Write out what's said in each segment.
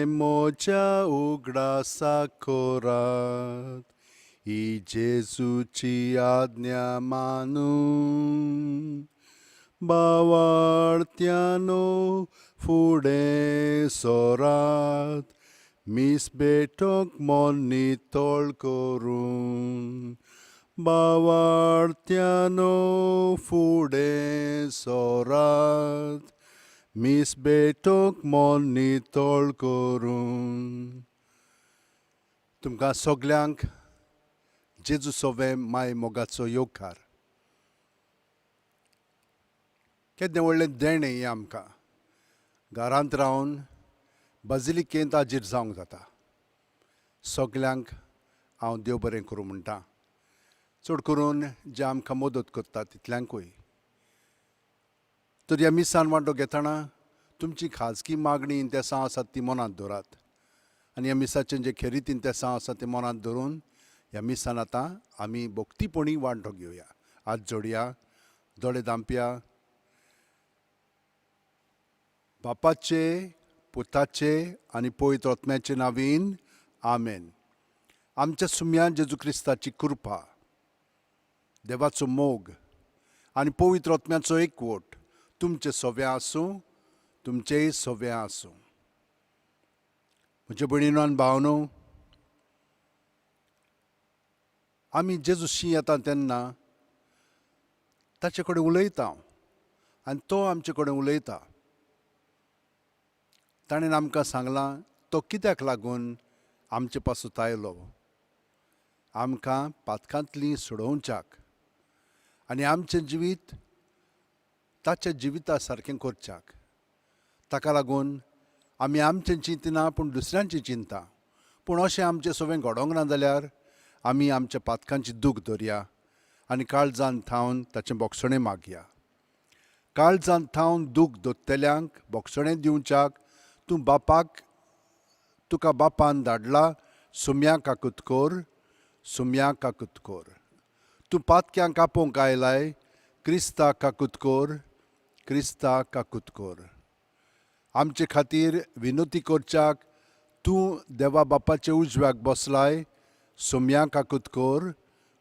म्हज्या उगडासाक करात, ही जेजूची आज्ञा मानून. बावाळत्यानो फुडें सरात, मीस भेटोवंक मन नितळ करून. बावाळत्यानो फुडें सरात, मीस भेटोवंक मन नितळ करून. तुमकां सगल्यांक जेजू सोवे माय मोगाचो येवकार. केदें व्हडलें देणें हें आमकां, घरांत रावन बाजिलिकेंत हाजीर जावंक जाता. सगल्यांक हांव देव बरें करूं म्हणटा, चड करून जे आमकां मदत करता तितल्यांकूय. तर ह्या मिसान वांटो घेतना तुमची खाजगी मागणी इंतेसांव आसात ती मनांत दवरात आनी ह्या मिसाचें जे खेरीत इंतेसांव आसा तें मनांत धरून ह्या मिसान आतां आमी भक्तीपणी वांटो घेवया. हात जोडया, दोळे धांपया. बापाचे, पुताचे आनी पवित्र आत्म्याचे नांवान आमेन. आमच्या सुम्या जेजू क्रिस्ताची कृपा, देवाचो मोग आनी पवित्र आत्म्याचो एकवट तुमचे सोव्या आसूं, तुमचेय सोव्या आसूं. म्हजे भयणीनो आनी भावनो, आमी जेजूशी येता तेन्ना ताचे कडेन उलयता आनी तो आमचे कडेन उलयता. ताणें आमकां सांगलां तो कित्याक लागून आमचे पासून आयलो, आमकां पातकांतली सोडोवच्याक आनी आमचें जिवीत ताच्या जिविता सारकें करच्याक. ताका लागून आमी आमचें चिंतना पूण दुसऱ्यांची चिंता. पूण अशें आमचें सगळें घडोवंक ना जाल्यार आमी आमच्या पातकांची दूख धरया आनी काळजान थावन ताचें बोगसणें मागया. काळजान थावन दूख दोत्तेल्यांक बोगसणें दिवच्याक तूं बापाक, तुका बापान धाडला. सुम्या काकूत कोर, सुम्या काकूत कोर. तूं पातक्यांक कापोवंक आयलाय, क्रिस्ता काकूत कोर, क्रिस्ता काकूत कोर. आमचे खातीर विनोती करच्याक तूं देवा बापाचे उजव्याक बसलाय. सुम्या काकूत कोर,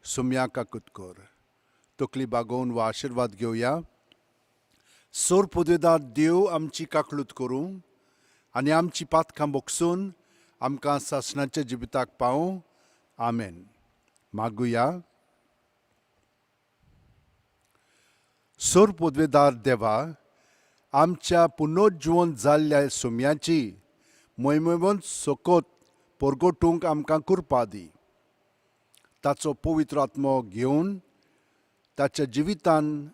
सुम्या काकूत कोर. तकली बागोवन वा आशिर्वाद घेवया. सोर पुदेदार देव आमची काकलूत करूं आनी आमची पातकां बोगसून आमकां सासणाच्या जिविताक पावूं. आमेन. मागुया. सोर पदवेदार देवा, आमच्या पुनर्जिवन जाल्ल्या सुम्याची मोयमोयवंत सोकोत परगटूंक आमकां कृपा दी. ताचो पवित्र आत्मो घेवन ताच्या जिवितान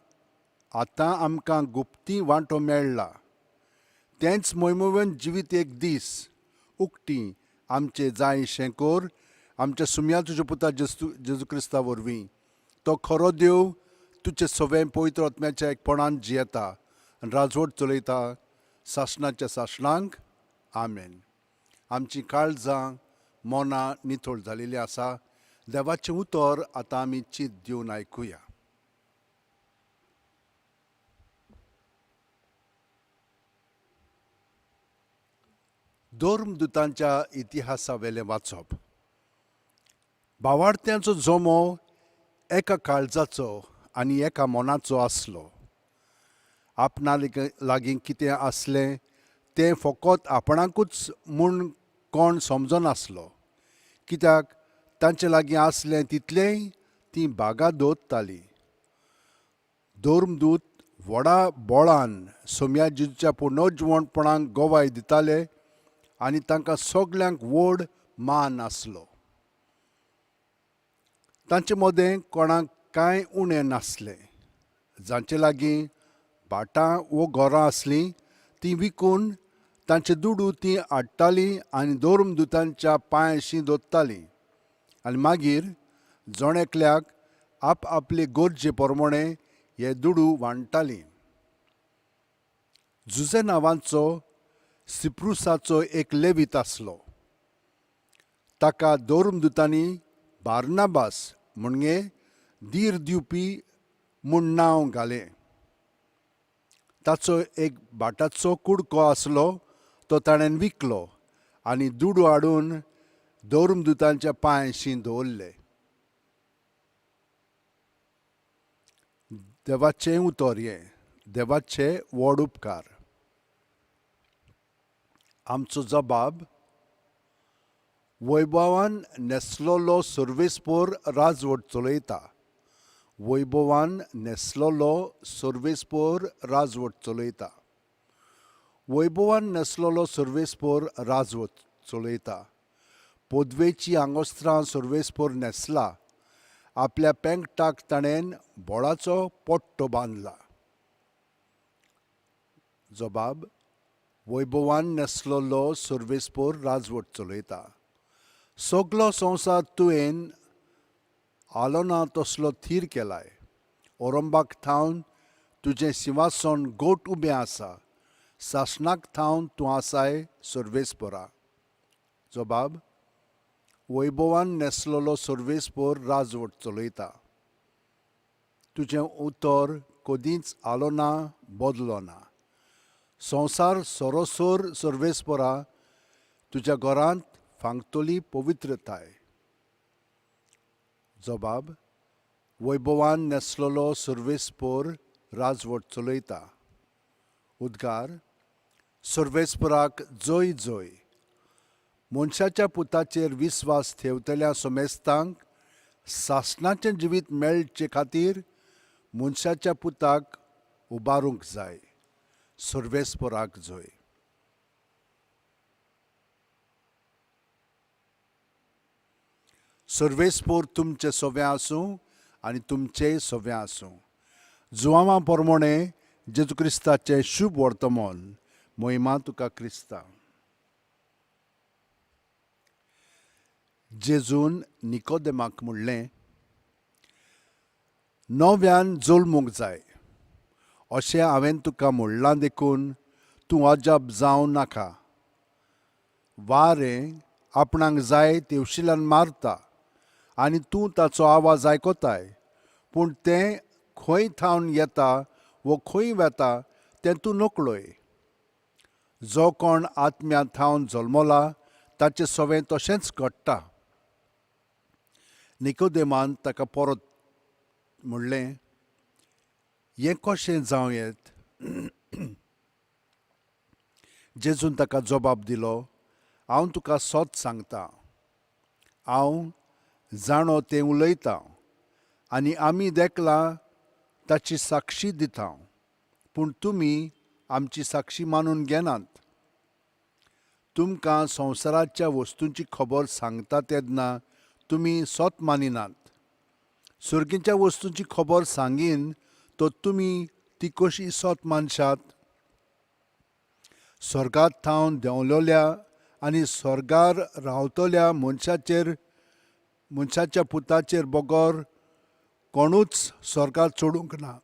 आतां आमकां गुप्ती वांटो मेळ्ळा, तेंच मोयमोयवंत जिवीत एक दीस उक्ती आमचे जाय शेंकोर, आमच्या सुम्या तुज्या पुता जेजू जेजू क्रिस्ता वरवीं. तो खरो देव, तुजे सवें पवित्र आत्म्याच्या एकपणान जियेता आनी राजवट चलयता सासणाच्या सासणांक. आमेन. आमची काळजां मनां नितळ जालेलीं आसा. देवाचें उतर आतां आमी चीत दिवन आयकुया. धर्मदुतांच्या इतिहासा वेलें वाचप. भावार्थ्यांचो जमो एका काळजाचो आनी एका मनाचो आसलो. आपणा लागीं कितें आसलें तें फकत आपणाकूच म्हूण कोण समजनासलो, कित्याक तांचे लागीं आसलें तितलेंय तीं बागा दवरतालीं. धर्मदूत व्हडा बोळान सोमयाजीच्या पुनर्जिवणपणाक गवाय दिताले आनी तांकां सगल्यांक व्हड मान आसलो. तांचे मदें कोणाक कांय उणें नासलें. जांचे लागीं भाटां वो घरां आसलीं तीं विकून तांचे दुडू तीं हाडटालीं आनी धर्मदुतांच्या पांयशी दवरतालीं आनी मागीर जण एकल्याक आप आपले गरजे प्रमाणे हे दुडू वांट्टालीं. जुजे नांवाचो सिप्रुसाचो एक लेवीत आसलो. ताका धर्मदुतांनी बार्नाबास म्हणजे धीर दिवपी म्हूण नांव घालें. ताचो एक भाटाचो कुडको आसलो, तो ताणें विकलो. आनी दुडू हाडून धर्मदुतांच्या पांयशी दवरले. देवाचें उतर हें. देवाचे व्हड उपकार. आमचो जबाब. वैभवान न्हेसलोलो सर्वेस्पोर राजवट चलयता. वैभवान न्हेसलोलो सर्वेस्पोर राजवट चलयता. वैभवान न्हेसलोलो सर्वेस्पोर राजवट चलयता. पदवेची आंगोस्त्रां सर्वेस्पोर न्हेसला. आपल्या पेंकटाक ताणें बोळाचो पट्टो बांदला. जबाब. वैभवान न्हेसलोलो सर्वेस्पोर राजवट चलयता. सगलो संवसार तुवें आलोना तसलो थीर केलाय. ओरंबाक थावन तुजें सिंवासन गोट उबें आसा. सासणाक थावन तूं आसाय सर्वेस्पोरा. जबाब. वैभवान न्हेसलोलो सर्वेस्पोर राजवट चलयता. तुजें उतर कदींच आलो ना, बदलो ना. संवसार सरोसर सर्वेस्पोरा तुज्या घरांत फांकतली पवित्रताय. जबाब. वैभवान न्हेसलोलो सर्वेस्पोर राजवट चलयता. उद्गार. सर्वेस्पोराक जय जय. मनशाच्या पुताचेर विस्वास ठेवतल्या समेस्तांक सासणाचें जिवीत मेळचे खातीर मनशाच्या पुताक उबारूंक जाय. सर्वेस्पोराक जय. सर्वेस्पोर तुमचे सोवे आसूं आनी तुमचेय सोवे आसूं. जुवांवा पोरमोणे जेजू क्रिस्ताचें शुभ वर्तमान. मोहिमा तुका क्रिस्ता. जेजून निकोदेमाक म्हणलें, नव्यान जल्मूंक जाय अशें हांवें तुका म्हणलां देखून तूं अजाप जावं नाका. वारें आपणाक जाय तेवशिल्यान मारता आनी तूं ताचो आवाज आयकताय, पूण तें खंय थावन येता वो खंय वेता तें तूं नकळय. जो कोण आत्म्या थावन जल्मला ताचें सवें तशेंच घडटा. निकोदेमान ताका परत म्हणलें, हें कशें जावं येत? जेजून ताका जबाब दिलो, हांव तुका सत सांगता, हांव जाणो तें उलयतां आनी आमी देखलां ताची साक्षी दिता, पूण तुमी आमची साक्षी मानून घेनात. तुमकां संवसाराच्या वस्तूंची खबर सांगता तेन्ना तुमी सत मानिनात. सर्गीच्या वस्तूंची खबर सांगीन तर तुमी ती कशी सत मानशात? स्वर्गात थावन देंवलोल्या आनी स्वर्गार रावतल्या मनशाचेर मनशाच्या पुताचेर बगर कोणूच स्वर्गार चडूंक ना.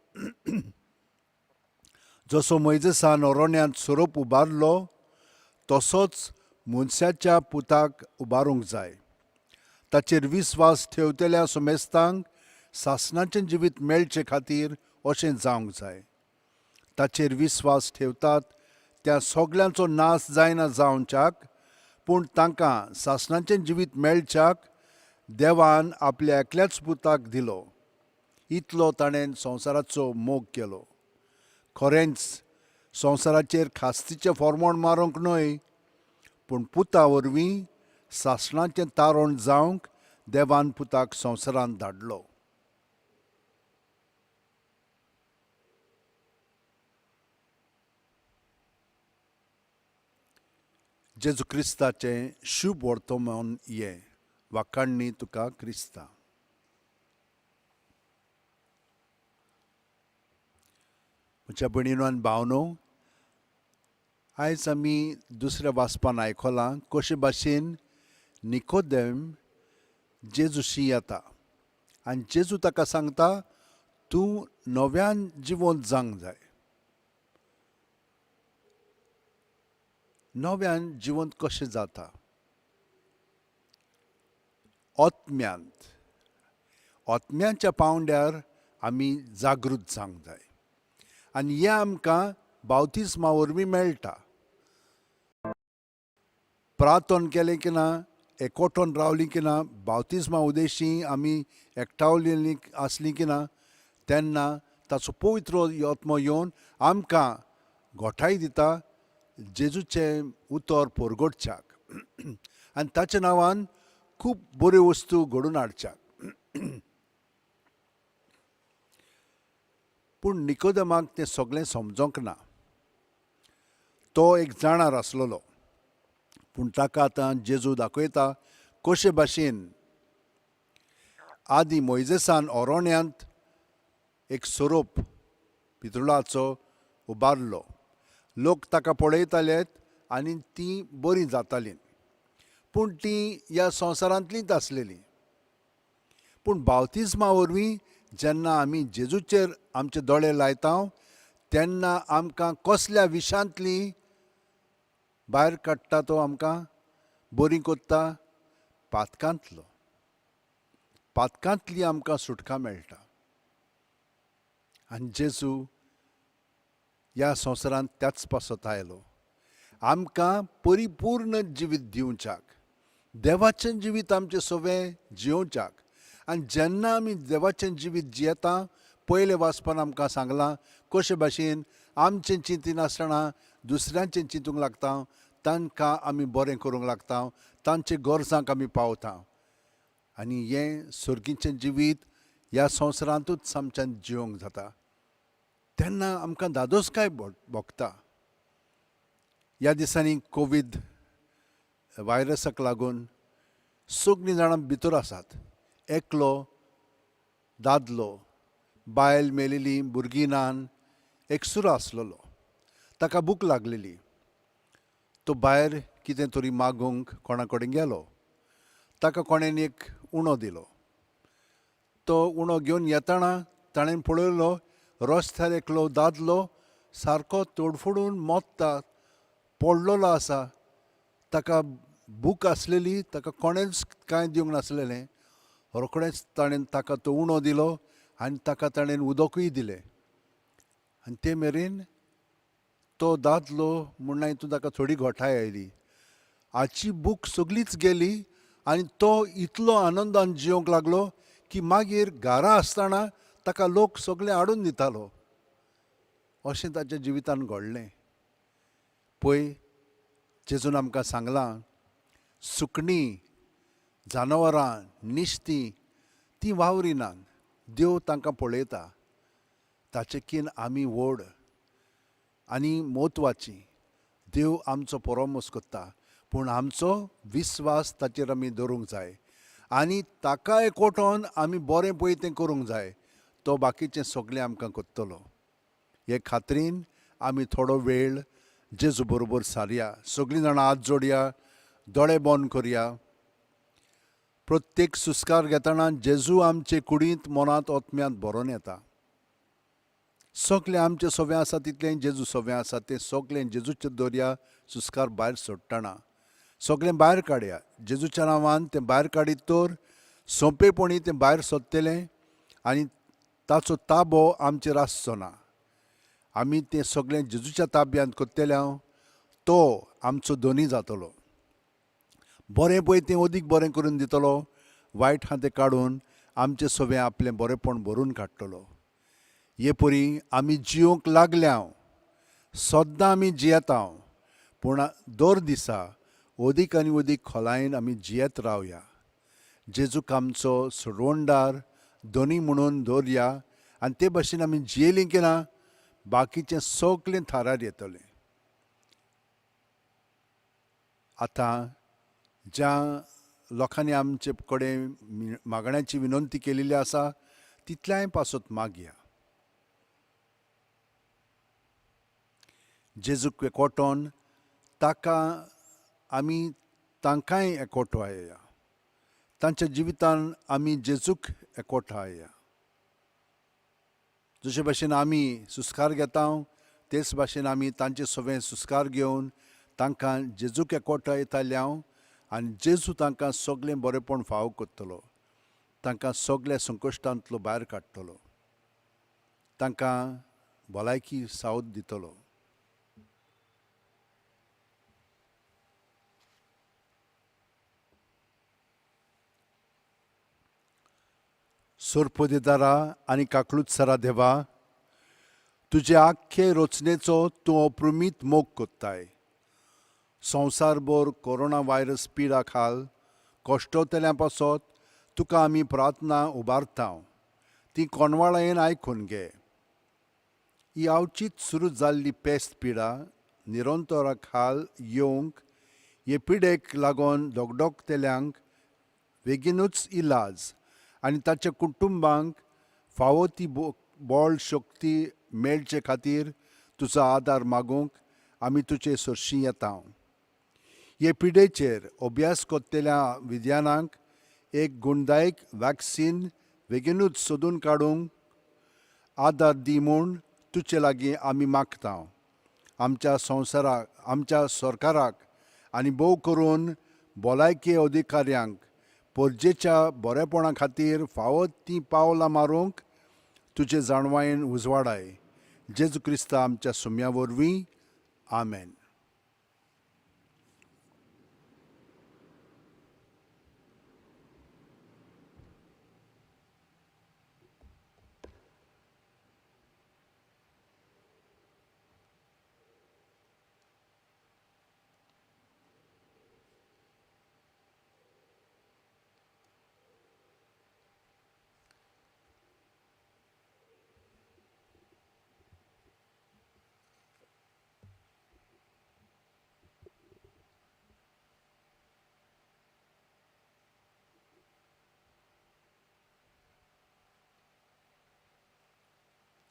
जसो मोयजेसान अरण्यांत सोरोप उबारलो तसोच मनशाच्या पुताक उबारूंक जाय. ताचेर विस्वास ठेवतल्या समेस्तांक सासणाचें जिवीत मेळचे खातीर अशें जावंक जाय. ताचेर विस्वास ठेवतात त्या सगल्यांचो नाश जायना जावच्याक, पूण तांकां सासणाचें जिवीत मेळच्याक देवान आपल्या एकल्याच पुताक दिलो. इतलो ताणें संवसाराचो मोग केलो. खरेंच संवसाराचेर खास्तीचें फॉर्मोण मारूंक न्हय, पूण पुता वरवीं सासणाचें तारण जावंक देवान पुताक संवसारांत धाडलो. जेजू क्रिस्ताचें शुभ वर्तमान हें. वाखाणणी तुका क्रिस्ता. म्हज्या भयणीनो आनी भावनो, आयज आमी दुसऱ्या वाचपान आयकलां कशे भाशेन निकोदेम जेजूशी येता आनी जेजू ताका सांगता, तूं नव्यान जिवंत जावंक जाय. नव्यान जिवंत कशें जाता? आत्म्यांत, आत्म्याच्या पांवड्यार आमी जागृत जावंक जाय आनी हें आमकां बावतिज्मा वरवीं मेळटा. प्रार्थन केलें की ना, एकवटोन रावलीं की ना, बावतिज्मा उदेशी आमी एकठावलेलीं आसलीं की ना, तेन्ना ताचो पवित्र आत्मो येवन आमकां घोटाय दिता जेजूचें उतर परगटच्याक आनी ताच्या नांवान खूब बऱ्यो वस्तू घडून हाडच्याक. पूण निकोदमाक तें सगळें समजोंक ना. तो एक जाणार आसलेलो, पूण ताका आतां जेजू दाखयता कशे भाशेन आदी मोयजेसान ओरोण्यांत एक सोरोप पितुळाचो उबारलो. लोक ताका पळयताले आनी तीं बरीं जातालीं, पूण तीं ह्या संवसारांतलींच आसलेलीं. पूण बावतिज्मा वरवीं जेन्ना आमी जेजूचेर आमचे दोळे लायता तेन्ना आमकां कसल्या विशांतली भायर काडटा, तो आमकां बरी कोत्ता पातकांतलो. पातकांतली आमकां सुटका मेळटा. आनी जेजू ह्या संवसारांत त्याच पासत आयलो, आमकां परिपूर्ण जिवीत दिवच्याक, देवाचें जिवीत आमचें सगळें जियोवच्याक. आनी जेन्ना आमी देवाचें जिवीत जियेता, पयलें वाचपान आमकां सांगलां कशे भाशेन आमचें चिंतिनासतना दुसऱ्यांचें चिंतूंक लागता, तांकां आमी बरें करूंक लागता, तांचे गरजांक आमी पावता. आनी हें सर्गीचें जिवीत ह्या संवसारांतूच आमच्यान जियोंक जाता. तेन्ना आमकां धादोसकाय भोगता. ह्या दिसांनी कोवीड व्हायरसाक लागून सगळीं जाणां भितर आसात. एकलो दादलो, बायल मेलेली, भुरगीं नान, एकसुरो आसलेलो. ताका भूक लागलेली. तो भायर कितें तरी मागूंक कोणा कडेन गेलो. ताका कोणेन एक उणो दिलो. तो उणो घेवन येतना ताणें पळयलो रस्त्यार एकलो दादलो सारको तोडफोडून मोत्ता पडलेलो आसा. ताका भूक आसलेली, ताका कोणेंच कांय दिवंक नासलेलें. रोखडेंच ताणें ताका तो उणो दिलो आनी ताका ताणें उदकूय दिलें. आनी ते मेरेन तो दादलो म्हणून हितून ताका थोडी घोटाय आयली. हाची भूक सगळीच गेली आनी तो इतलो आनंदान जिवंक लागलो की मागीर घरा आसतना ताका लोक सगळें हाडून दितालो. अशें ताच्या जिवितान घडलें. पळय, जेजून आमकां सांगलां, सुकणीं, जनावरां, निस्तीं तीं वावरिनात, देव तांकां पळयता. ताचे कीन आमी व्हड आनी म्हत्वाची. देव आमचो परोमोस करता, पूण आमचो विस्वास ताचेर आमी दवरूंक जाय आनी ताका एकवटोन आमी बरें पळय तें करूंक जाय. तो बाकीचें सगळें आमकां करतलो. हे खात्रीन आमी थोडो वेळ जेजू बरोबर सारया. सगळीं जाणां हात जोडया, दोळे बंद करया. प्रत्येक सुस्कार घेतना जेजू आमचे कुडींत, मनांत, ओतम्यांत भरोन येता. सगळें आमचें सवें आसा तितलें जेजू सवें आसा तें सगळें जेजूचे दवरया. सुस्कार भायर सोडटना सगळें भायर काडया. जेजूच्या नांवान तें भायर काडीत तर सोंपेपणी तें भायर सोदतलें आनी ताचो ताबो आमचेर आसचो ना. आमी तें सगळें जेजूच्या ताब्यांत करतले, तो आमचो धनी जातलो. बरें पळय तें अदीक बरें करून दितलो, वायट आहा तें काडून आमचें सगळें आपलें बरेंपण भरून काडटलो. हे परी आमी जियोंक लागल्या, सद्दां आमी जियेता, पूण दर दिसा अदीक आनी अदीक खोलायेन आमी जियेत रावया. जेजूक आमचो सोडवणदार धनी म्हणून दवरया आनी ते भाशेन आमी जियेलीं की ना बाकीचें सगळें थारार येतलें. आतां ज्या लोकांनी आमचे कडेन मागण्याची विनंती केलेली आसा तितल्याय पासत मागया. जेजूक एकवटोन ताका आमी तांकांय एकवटाया. तांच्या जिवितान आमी जेजूक एकवटाया. जशे भाशेन आमी सुस्कार घेता तेच भाशेन आमी तांचे सगळे सुस्कार घेवन तांकां जेजूक एकवटायताले हांव आनी जेजू तांकां सगळें बरेंपण फावो करतलो. तांकां सगळ्या संकश्टांतलो भायर काडटलो, तांकां भलायकी सावध दितलो. सोरपोदेदारा आनी काकळूतसरा देवा, तुजे आख्खे रचनेचो तूं अप्रमीत मोग कोत्ताय. संवसारभर कोरोना व्हायरस पिडा खाल कश्टवतल्यां पासत तुका आमी प्रार्थना उबारता, ती कोणवाळायेन आयकून घे. ही आवचीत सुरू जाल्ली पेस्त पिडा निरंतरा खाल येवंक हे पिडेक लागून धगधगतल्यांक बेगीनूच इलाज आनी ताच्या कुटुंबांक फावो ती बळ शक्ती मेळचे खातीर तुजो आदार मागूंक आमी तुजे सरशीं येता. हे पिडेचेर अभ्यास करतल्या विज्ञानाक एक गुणदायक वॅक्सीन बेगीनूच सोदून काडूंक आदार दी म्हूण तुजे लागीं आमी मागता. आमच्या संवसाराक, आमच्या सरकाराक आनी भोव करून भलायकी अधिकाऱ्यांक परजेच्या बरेपणा खातीर फावो तीं पावलां मारूंक तुजे जाणवायेन उजवाडाय. जेजू क्रिस्ता आमच्या सुम्या वरवीं, आमेन.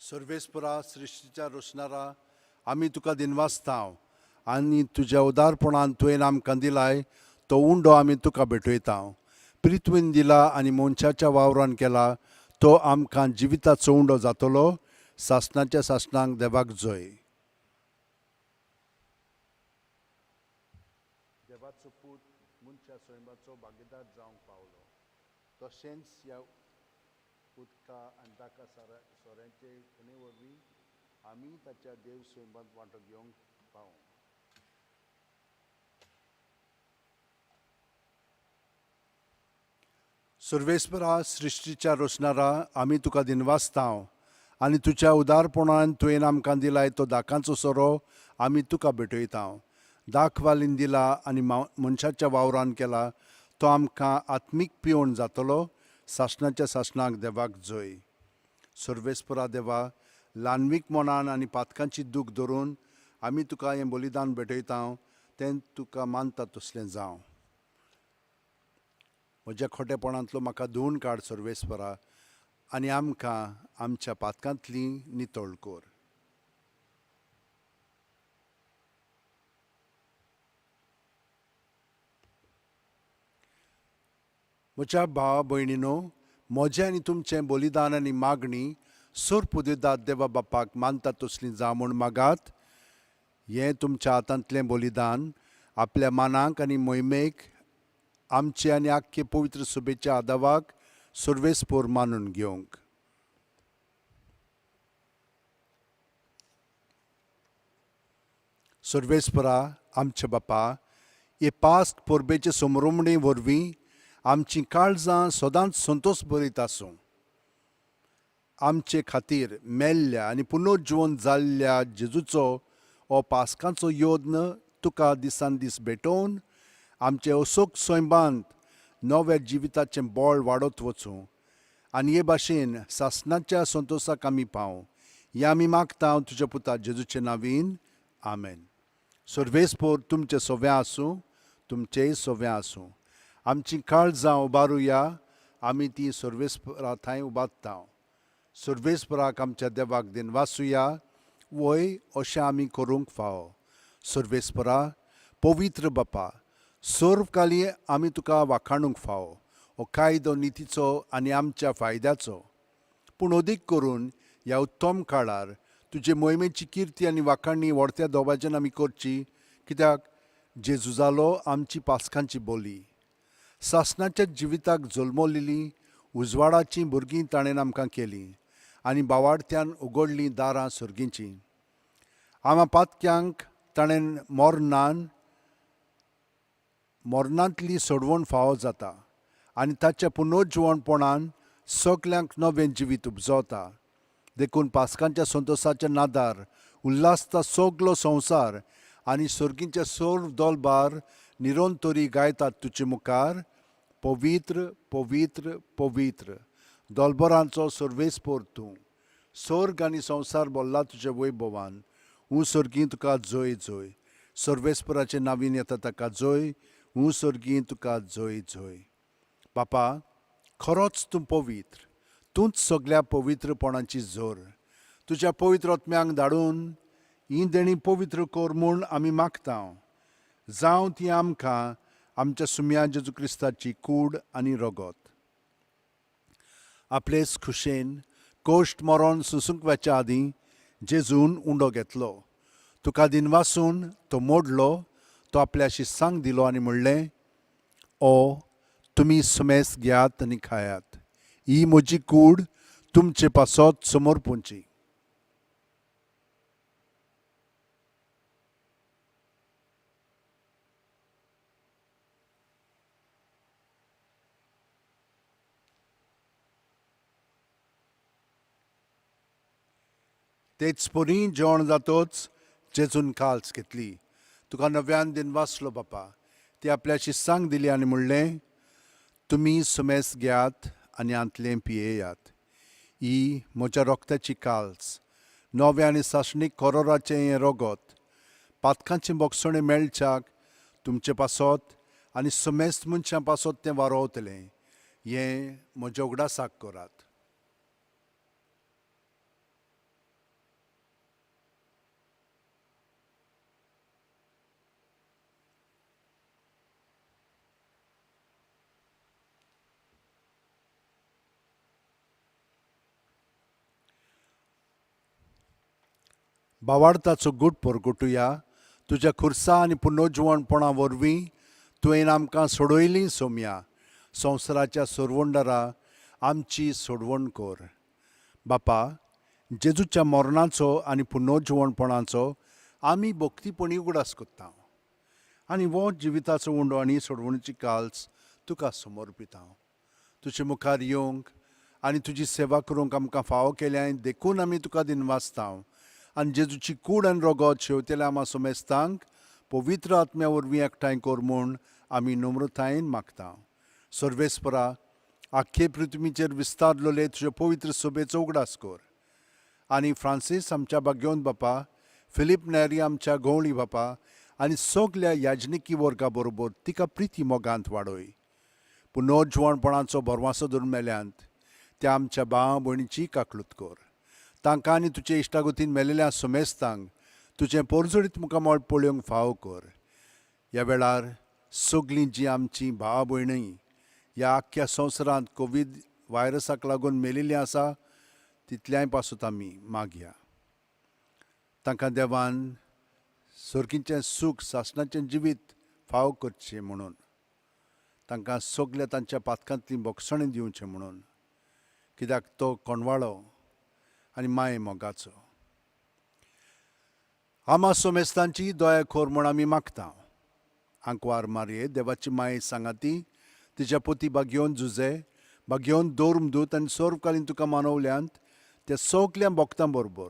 सर्वेस्परा, सृश्टीच्या रोशनारा, आमी तुका दिनवासता आनी तुज्या उदारपणान तुवें आमकां दिलाय तो उंडो आमी तुका भेटयता. प्रिथ्वीन दिला आनी मनशाच्या वावरान केला तो आमकां जिविताचो उंडो जातलो. सासणाच्या सासणांक देवाक जय. देवाचो पूत मनशा स्वयंबाचो भागीदार जावंक पावलो, तशेंच ह्या उदका आनी दाका सोऱ्याचे खुणे वरवीं आमी ताच्या देव स्वयंबांत वांटो घेवंक पावूं. सर्वेस्परा, सृश्टीच्या रोशनारा, आमी तुका दिनवासता आनी तुज्या उदारपणान तुवें आमकां दिलाय तो दाकांचो सोरो आमी तुका भेटयता. दाखवालीन दिला आनी मनशाच्या वावरान केला तो आमकां आत्मीक पिवण जातलो. सासणाच्या सासणाक देवाक जय. सर्वेस्परा देवा, ल्हानवीक मनान आनी पातकांची दूख धरून आमी तुका हें बलिदान भेटयता, तें तुका मानता तसलें जावं. म्हज्या खोटेपणांतलो म्हाका धुवून काड सर्वेस्परा आनी आमकां आमच्या पातकांतली नितळ कर. म्हज्या भावा भयणीनो, म्हजें आनी तुमचें बलिदान आनी मागणी सोरपुदेदात देवा बापाक मानता तसली जावं म्हूण मागात. हें तुमच्या हातांतलें बलिदान आपल्या मानाक आनी मोहिमेक आमचे आनी आख्खे पवित्र सुबेच्या आदावाक सर्वेस्पोर मानून घेवंक. सर्वेस्परा आमच्या बापा, हे पास्ट परबेचे समरोमणे वरवीं आमचीं काळजां सदांच संतोश बरीत आसूं. आमचे खातीर मेल्ल्या आनी पुनर्जिवन जाल्ल्या जेजूचो हो पास्कांचो योद्न तुका दिसान दीस भेटोवन आमचे असोक स्वयंबांत नव्या जिविताचें बळ वाडत वचूं आनी हे भाशेन सासणाच्या संतोशाक आमी पावूं. हें आमी मागता तुज्या पुता जेजूचे नावीन, आमेन. सर्वेस्पोर तुमचें सोव्यां आसूं, तुमचेंय सोव्यां आसूं. आमचीं काळजां उबारुया, आमी ती सर्वेस्परा थंय उबारता. सर्वेस्पराक आमच्या देवाक दिनवासुया, वय अशें आमी करूंक फावो. सर्वेस्परा, पवित्र बापा, सर्वकाली आमी तुका वाखाणूंक फावो. हो कायदो नितीचो आनी आमच्या फायद्याचो, पूण अदीक करून ह्या उत्तम काळार तुजे मोहिमेची किर्ती आनी वाखाणी व्हडत्या दोबाज्यान आमी करची, कित्याक जेजू जालो आमची पास्कांची बोली. सासणाच्या जिविताक जल्मलेली उजवाडाचीं भुरगीं ताणें आमकां केलीं आनी बावाडत्यान उगडलीं दारां सर्गींचीं. आमा पातक्यांक ताणें मरणान मरणांतली सोडवण फावो जाता आनी ताच्या पुनर्जिवणपणान सगल्यांक नवें जिवीत उपजवता. देखून पास्कांच्या संतोसाच्या नादार उल्हासता सगलो संवसार आनी सर्गींचे सर्व दोलबार निरंतरी गायतात तुजे मुखार, पवित्र पवित्र पवित्र दोलबरांचो सर्वेस्पोर तूं. स्वर्ग आनी संवसार भरला तुज्या वैभवान. हूं सर्गीं तुका जय जय. सर्वेस्पराचे नावीन येता ताका जय. हूं सर्गीं तुका जय जय. बापा, खरोच तूं पवित्र, तूंच सगल्या पवित्रपणाची जोर. तुज्या पवित्र आत्म्यांक धाडून ही देणी पवित्र कर म्हूण आमी मागता. जावं ती आमकां आमच्या सुम्या जेजू क्रिस्ताची कूड आनी रगत. आपलेच खुशेन कोश्ट मरोन सुसूंक वचच्या आदीं जेजून उंडो घेतलो. तुका दिनवासून तो मोडलो. तो आपल्या शिस्सांक दिलो आनी म्हणलें, ओ तुमी सुमेस घेयात आनी खायात. ही म्हजी कूड तुमचे पासत समर्पूंची. तेच परी जेवण जातोच जेजून काल्स घेतली. तुका नव्यान दिनवासलो बापा. ती आपल्या शिस्सांक दिली आनी म्हणलें, तुमी सुमेस घेयात आनी हांतलें पियेयात. ही म्हज्या रोगताची काल्स, नव्या आनी सासणीक कोरोराचें हें रगत. पातकांचें बोगसणें मेळच्याक तुमचे पासत आनी समेस्त मनशां पासत तें वारोवतलें. हें म्हज्या उगडासाक करात. बावाडताचो गूट परगटुया. तुज्या खुर्सा आनी पुनर्जिवणपणा वरवीं तुवें आमकां सोडयलीं सोमया. संवसाराच्या सोरवंडरा आमची सोडवण कर. बापा, जेजूच्या मरणाचो आनी पुनर्जिवणपणाचो आमी भक्तीपणी उगडास करता आनी हो जिविताचो उंडो आनी सोडवणीची काल्स तुका समर्पिता. तुजे मुखार येवंक आनी तुजी सेवा करूंक आमकां फावो केल्या देखून आमी तुका दिनवासता आनी जेजूची कूड आनी रगत शेवतेल्या आमा समेस्तांक पवित्र आत्म्या वरवीं एकठांय कर म्हूण आमी नम्रतायेन मागता. सर्वेस्परा, आख्खे पृथ्वीचेर विस्तारलेले तुजे पवित्र सभेचो उगडास कर आनी फ्रांसीस आमच्या भाग्योन बापा, फिलीप नेरी आमच्या गवळी बापा आनी सगल्या याजनिकी वर्गा बरोबर तिका प्रिती मोगांत वाडय. पुनर्जिवणपणाचो भरवासो धरून मेल्यांत त्या आमच्या भाव भयणीची काकलूत कर. तांकां आनी तुजे इश्टागतीन मेलेल्या समेस्तांक तुजें पोरजोडीत मुखामळ पळोवंक फावो कर. ह्या वेळार सगलीं जीं आमचीं भाव भयणी ह्या आख्ख्या संवसारांत कोवीड व्हायरसाक लागून मेलेलीं आसा तितल्याय पासून आमी मागया. तांकां देवान सर्गीचें सूख सासणाचें जिवीत फावो करचें म्हणून, तांकां सगल्या तांच्या पातकांतली बोगसणें दिवचें म्हणून, कित्याक तो कोणवाळो आनी माये मोगाचो. आमा सोमेस्तांची दया खोर म्हूण आमी मागता. आंकवार मारये देवाची माये सांगाती तिच्या पोती बागयोवन जुजे बागयोवन दोर्मदूत आनी सर्वकालीन तुका मानवल्यांत त्या सगल्या भक्तां बरोबर,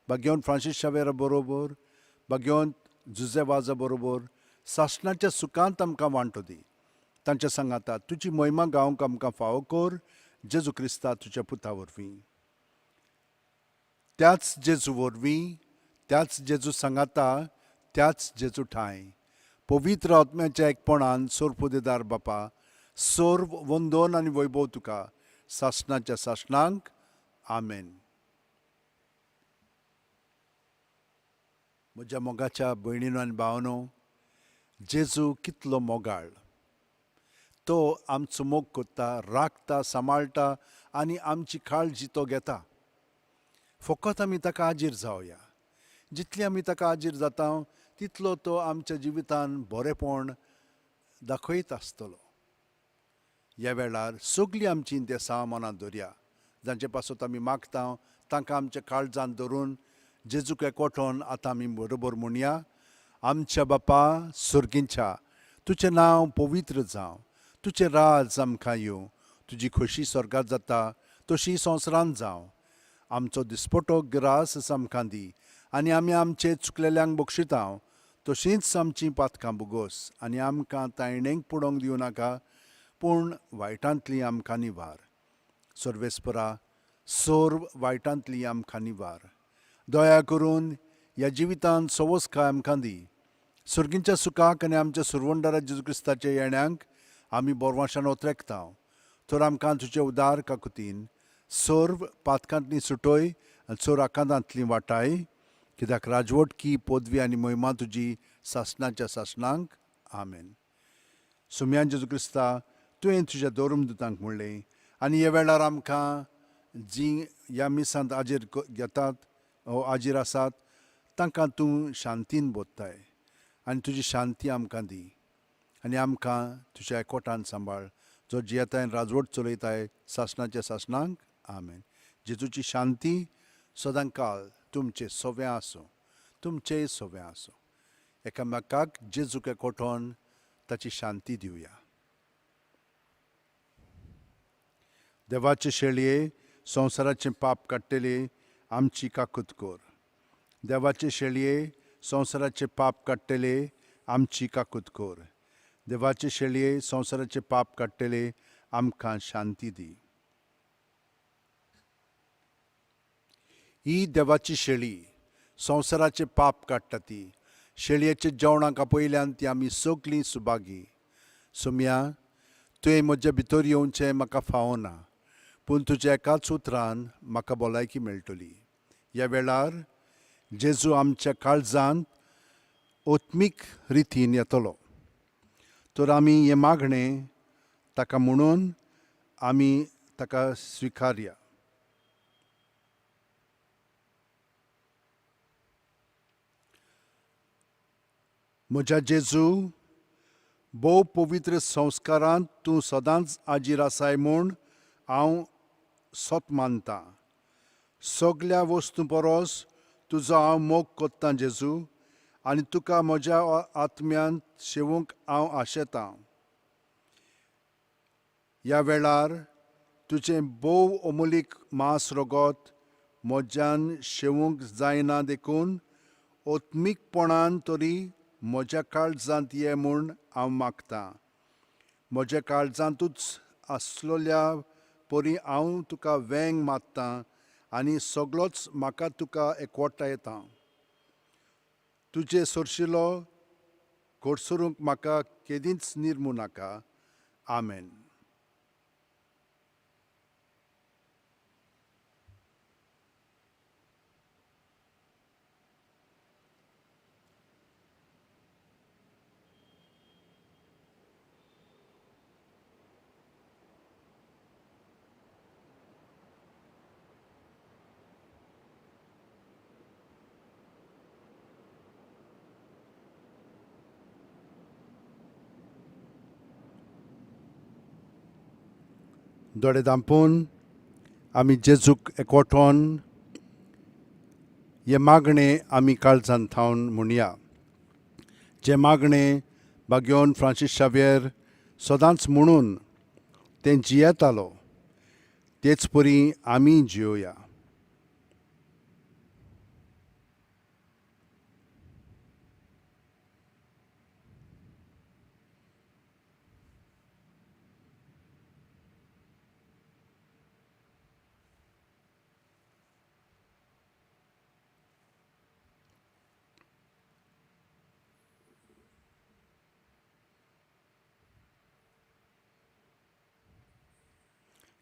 बागयोवन फ्रांसीस शावेरा बरोबर, बागयोवन जुजे वाजा बरोबर सासणाच्या सुखांत आमकां वांटो दी. तांच्या सांगाता तुजी महिमा गावंक आमकां फावो कर, जेजू क्रिस्ता तुज्या पुता वरवीं. त्याच जेजू वरवीं, त्याच जेजू सांगाता, त्याच जेजू ठांय पवित्र आत्म्याच्या एकपणान सोरपुदेदार बापा, सर्व वंदन आनी वैभव तुका सासणाच्या सासणांक. आमेन. म्हज्या मोगाच्या भयणीनो आनी भावनो, जेजू कितलो मोगाळ. तो आमचो मोग करता, राखता, सांबाळटा आनी आमची काळजी तो घेता. फकत आमी ताका आजीर जावया. जितली आमी ताका आजीर जाता तितलो तो आमच्या जिवितान बरेपण दाखयत आसतलो. ह्या वेळार सगळीं आमचीं देसां मनांत दवरया. जांचे पासत आमी मागता तांकां आमच्या काळजांत धरून जेजूक एकवटोन आतां आमी बरोबर म्हणया. आमच्या बापा सर्गींच्या, तुजें नांव पवित्र जावं. तुजें राज आमकां येवं. तुजी खोशी स्वर्गात जाता तशी संवसारांत जावं. आमचो दिसपटो ग्रास आमकां दी आनी आमी आमचे चुकलेल्यांक बक्षितांव तशींच आमचीं पातकां भुगोस आनी आमकां तायणेक पडोवंक दिवं नाका पूण वायटांतली आमकां निवार. सर्वेस्परा, सर्व वायटांतली आमकां निवार. दया करून ह्या जिवितांत सवसकाय आमकां दी. सर्गींच्या सुखाक आनी आमच्या सुरवंडारा जेजू क्रिस्ताच्या येण्यांक आमी बोरवाशान ओतरेकता. तर आमकां तुजे उदार काकुतीन सर्व पातकांतली सुटय आनी चोर आकांतांतली वाटाय, कित्याक राजवटकी पदवी आनी महिमा तुजी सासणाच्या सासणांक. आमेन. सुम्यान जेजू क्रिस्ता, तुवें तुज्या धर्मदुतांक म्हणलें आनी ह्या वेळार आमकां जीं ह्या मिसांत आजेर घेतात ओ आजीर आसात तांकां तूं शांतीन बोधताय आनी तुजी शांती आमकां दी आनी आमकां तुज्या एकवटान सांबाळ, जो जियेताय राजवट चलयताय सासणाच्या सासणांक. आमेन. जेजूची शांती सदांकाल तुमचे सवें आसूं, तुमचेय सवें आसूं. एकामेकाक जेजूक एकवटोन ताची शांती दिवया. देवाचे शेळये, संवसाराचें पाप काडटले आमची काकूत कर. देवाचे शेळये, संवसाराचें पाप काडटले आमची काकूत कर. देवाचे शेळये, संवसाराचें पाप काडटले आमकां शांती दी. ही देवाची शेळी संवसाराचें पाप काडटा ती. शेळयेच्या जेवणाक आपयल्यान ती आमी सगलीं सुभागी. सोम्या, तुवें म्हज्या भितर येवचें म्हाका फावना, पूण तुज्या एकाच उतरान म्हाका भलायकी मेळटली. ह्या वेळार जेजू आमच्या काळजांत ओत्मीक रितीन येतलो. तर आमी हें मागणें ताका म्हणून आमी ताका स्विकारया. म्हज्या जेजू, भोव पवित्र संस्कारांत तूं सदांच आजीर आसाय म्हूण हांव सत मानतां. सगल्या वस्तूं परस तुजो हांव मोग कोत्तां जेजू, आनी तुका म्हज्या आत्म्यांत शेवूंक हांव आशेतां. ह्या वेळार तुजें भोव अमोलीक मांस रगत म्हज्यान शेवूंक जायना देखून ओत्मीकपणान तरी म्हज्या काळजांत ये म्हूण हांव मागतां. म्हज्या काळजांतूच आसलोल्या परी हांव तुका वेंग मारतां आनी सगलोच म्हाका तुका एकवटा येता. तुजे सरशिलो घडसरूंक म्हाका केदींच निर्मू नाका. आमेन. दोळे धांपून आमी जेजूक एकवटोन हें मागणें आमी काळजान थावन म्हणया. जें मागणें बाग्योन फ्रांसीस शाव्येर सदांच म्हणून तें जियेतालो तेच परी आमी जियोया.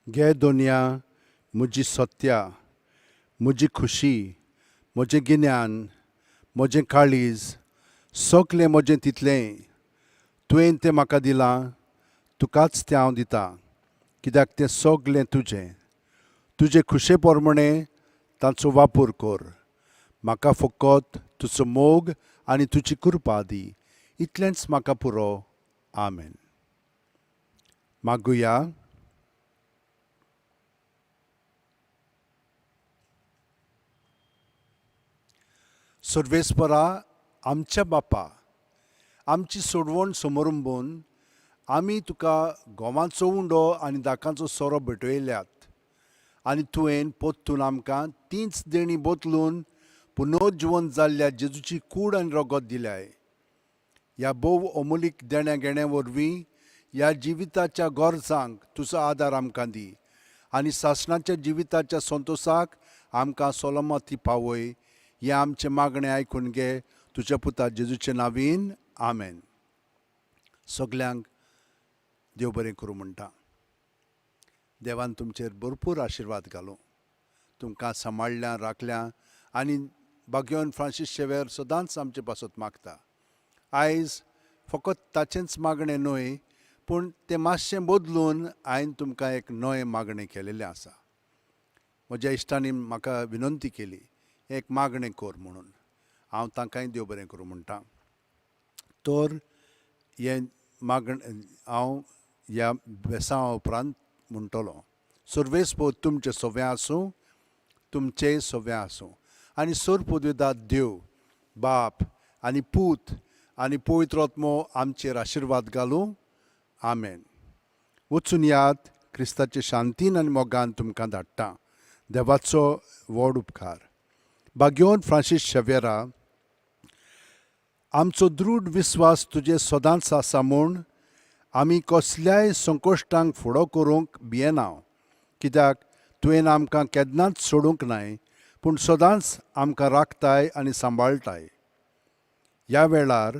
घे दोनया म्हजी सत्या, म्हजी खुशी, म्हजें गिन्यान, म्हजें काळीज, सगलें म्हजें तितलें तुवें तें म्हाका दिलां, तुकाच तें हांव दितां, कित्याक तें सगलें तुजें. तुजे खुशे प्रमाणें तांचो वापर कर. म्हाका फकत तुजो मोग आनी तुजी कृपा दी, इतलेंच म्हाका पुरो. आमेन. मागुया. सर्वेस्परा आमच्या बापा, आमची सोडवण समरुंबून आमी तुका गोवांचो उंडो आनी दाकांचो सोरो भेटयल्यात आनी तुवें पोत्तून आमकां तींच देणी बदलून पुनर्जिवंत जाल्ल्या जेजूची कूड आनी रगत दिल्याय. ह्या भोव अमोलीक देण्या घेण्या वरवीं ह्या जिविताच्या गरजांक तुजो आदार आमकां दी आनी सासणाच्या जिविताच्या संतोसाक आमकां सोलमती पावय. हें आमचें मागणें आयकून घे तुज्या पुता जेजूचे नावीन, आमेन. सगल्यांक देव बरें करूं म्हणटा. देवान तुमचेर भरपूर आशिर्वाद घालूं. तुमकां सांबाळ्ळ्या राखल्या आनी बाग्योन फ्रांसीस शेवेर सदांच आमचे पासत मागता. आयज फकत ताचेंच मागणें न्हय पूण तें मातशें बदलून हांवें तुमकां एक नवें मागणें केलेलें आसा. म्हज्या इश्टांनी म्हाका विनंती केली एक मागणें कर म्हणून. हांव तांकांय देव बरें करूं म्हणटा. तर हें मागणें हांव ह्या बेसांवा उपरांत म्हणटलो. सर्वेस्पोद तुमचें सवें आसूं, तुमचेंय सवें आसूं आनी सोरपुदवेदात देव बाप आनी पूत आनी पवित्र आत्मो आमचेर आशिर्वाद घालूं. आमेन. वचून यात, क्रिस्ताचे शांतीन आनी मोगान तुमकां धाडटा. देवाचो व्हड उपकार. बाग्योन फ्रांसीस शेवेरा, आमचो दृढ विस्वास तुजे सदांच आसा म्हूण आमी कसल्याय संकश्टांक फुडो करूंक भियेना, कित्याक तुवें आमकां केन्नाच सोडूंक नाय पूण सदांच आमकां राखताय आनी सांबाळटाय. ह्या वेळार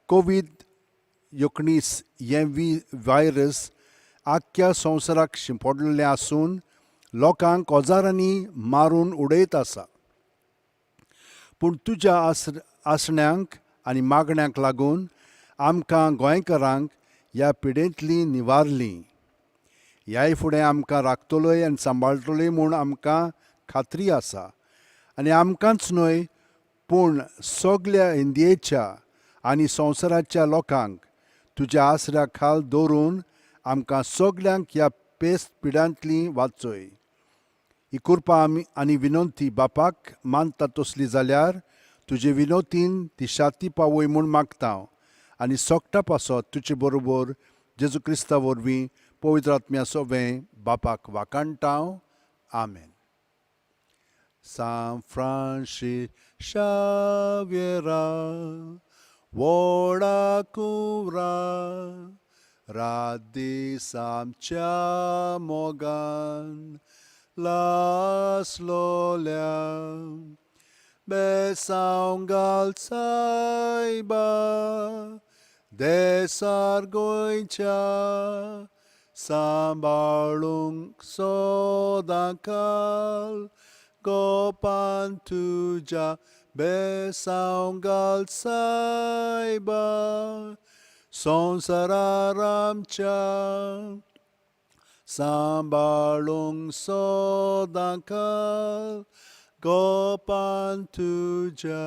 कोवीड 19 हें व्हायरस आख्ख्या संवसाराक शिंपडलेलें आसून लोकांक हजारांनी मारून उडयत आसा. पूण तुज्या आसण्यांक आनी मागण्यांक लागून आमकां गोंयकारांक ह्या पिडेंतलीं निवारलीं. ह्याय फुडें आमकां राखतलोय आनी सांबाळटलोय म्हूण आमकां खात्री आसा. आनी आमकांच न्हय पूण सगल्या इंडियेच्या आनी संवसाराच्या लोकांक तुज्या आसऱ्या खाल दवरून आमकां सगल्यांक ह्या पेस्त पिड्यांतली वाचय. ही कृपा आमी आनी विनंती बापाक मानता तसली जाल्यार तुजे विनोतीन ती शाती पावय म्हूण मागता आनी सोगटा पासत तुजे बरोबर जेजू क्रिस्ता वरवीं पवित्र आत्म्या सोवें बापाक वाखाणटा. आमेन. सांत फ्रांसीस शाव्येरा, व्हडा कुंवरा, रात दीस आमच्या मोगान लासलोल्या, बेसांव घाल सायबा देसार गोंयच्या, सांबाळूंक सदांकाल गोपान तुज्या, बेसांव घाल सायबा संवसारार आमच्या, सांबाळूंक सदांकाल गोपान तुज्या.